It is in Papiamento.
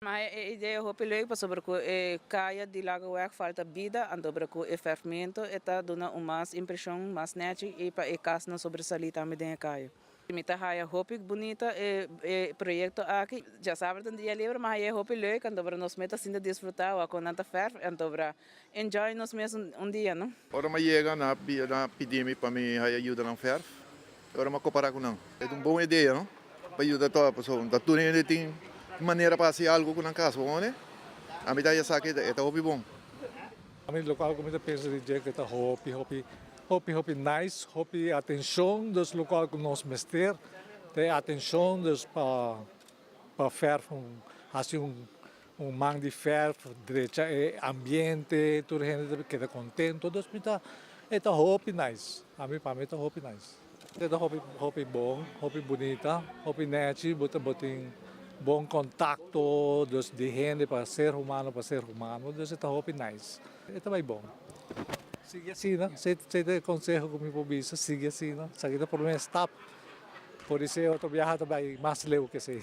Ma e idea hopi leuk pasobra cu e caya di Lagoweg falta bida, anto bra cu e ferfmento e ta duna un mas impresion mas nechi y pa e casnan sobresali tambe den e caya. Mi ta haya hopi bunita e e proyecto aki. Djasabra ta un dia liber ma haya e hopi leuk anto bra nos mes ta sinta disfruta wak con nan ta ferf anto bra enjoy nos mes un dia no. Ora mi a yega nan a pidi mi pa mi haya yuda nan ferf y ora mi a copara cu nan. E ta un bon idea no pa yuda tur pasobra ta tur hende tin manera pa haci algo cu nan cas bo hoor. Ami ta haya sa cu e ta hopi bon. Ami locual cu mi ta pensa di dje cu ta hopi hopi hopi hopi nice hopi atencion dus locual cu nos mester ta e atencion dus pa pa verf un haci un un man di verf drecha e ambiente tur hende ta keda contento dus mi ta e ta hopi nice ami pa mi e ta hopi nice. E ta hopi hopi bon hopi bunita hopi nechi bo ta bo tin bon contacto dus di hende pa ser humano pa ser humano dus e ta hopi nice e ta bay bon sigui asina esey ta e conseho cu mi por bisa sigui asina esaki ta prome stap podise otro biaha ta bay mas leu ke esey.